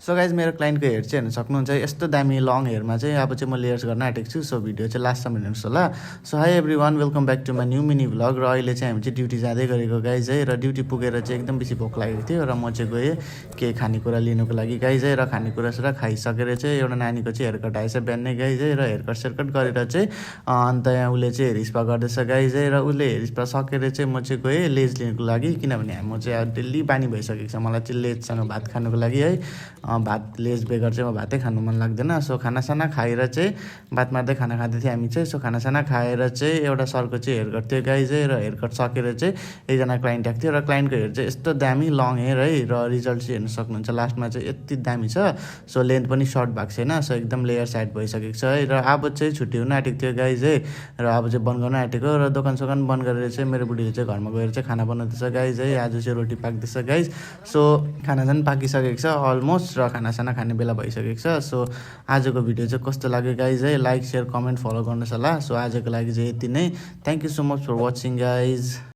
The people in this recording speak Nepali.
सो गाइज मेरो क्लाइन्टको हेयर चाहिँ हेर्न सक्नुहुन्छ यस्तो दामी लङ हेयरमा चाहिँ अब चाहिँ म लेयर्स गर्न आँटेको छु। सो भिडियो चाहिँ लास्टसम्म हेर्नुहोस् होला। So hi everyone, welcome back to my new mini vlog. र अहिले चाहिँ हामी चाहिँ ड्युटी जाँदै गरेको गाइज है। र ड्युटी पुगेर चाहिँ एकदम बेसी भोक लागेको थियो र म चाहिँ गएँ केही खानेकुरा लिनुको लागि गाइज है। र खानेकुरा सर खाइसकेर चाहिँ एउटा नानीको चाहिँ हेयर कट आएछ बिहानै गाइज है। र हेयर कट सेयरकट गरेर चाहिँ अन्त यहाँ उसले चाहिँ हेयर स्पा गर्दैछ गाइज है। र उसले हेयर स्पा सकेर चाहिँ म चाहिँ गएँ लेज लिनुको लागि, किनभने म चाहिँ डेली बानी भइसकेको छ मलाई चाहिँ लेजसँग भात खानुको लागि है। भात लेज बेगर चाहिँ म भातै खानु मन लाग्दैन। सो खानासाना खाएर चाहिँ भात मार्दै खाना खाँदै थियो हामी चाहिँ। सो खानासाना खाएर चाहिँ एउटा सरको चाहिँ हेयर कट थियो गाइज है। र हेयर कट सकेर चाहिँ एकजना क्लाइन्ट आएको थियो र क्लाइन्टको हेयर चाहिँ यस्तो दामी लङ हेयर है। र रिजल्ट चाहिँ हेर्न सक्नुहुन्छ लास्टमा चाहिँ यति दामी छ। सो लेन्थ पनि सर्ट भएको छैन। सो एकदम लेयर साइड भइसकेको छ है। र अब चाहिँ छुट्टी हुन आँटेको थियो गाइज है। र अब चाहिँ बन्द गर्न आँटेको र दोकान सोकान बन्द गरेर चाहिँ मेरो बुढीले चाहिँ घरमा गएर चाहिँ खाना बनाउँदैछ गाइज है। आज चाहिँ रोटी पाक्दैछ गाइज। सो खाना चाहिँ पाकिसकेको छ अलमोस्ट र खानासाना खाने बेला भइसकेको छ। सो आजको भिडियो चाहिँ कस्तो लाग्यो गाइज है, लाइक सेयर कमेन्ट फलो गर्नुहोस् होला। सो आजको लागि चाहिँ यति नै। Thank you so much for watching guys.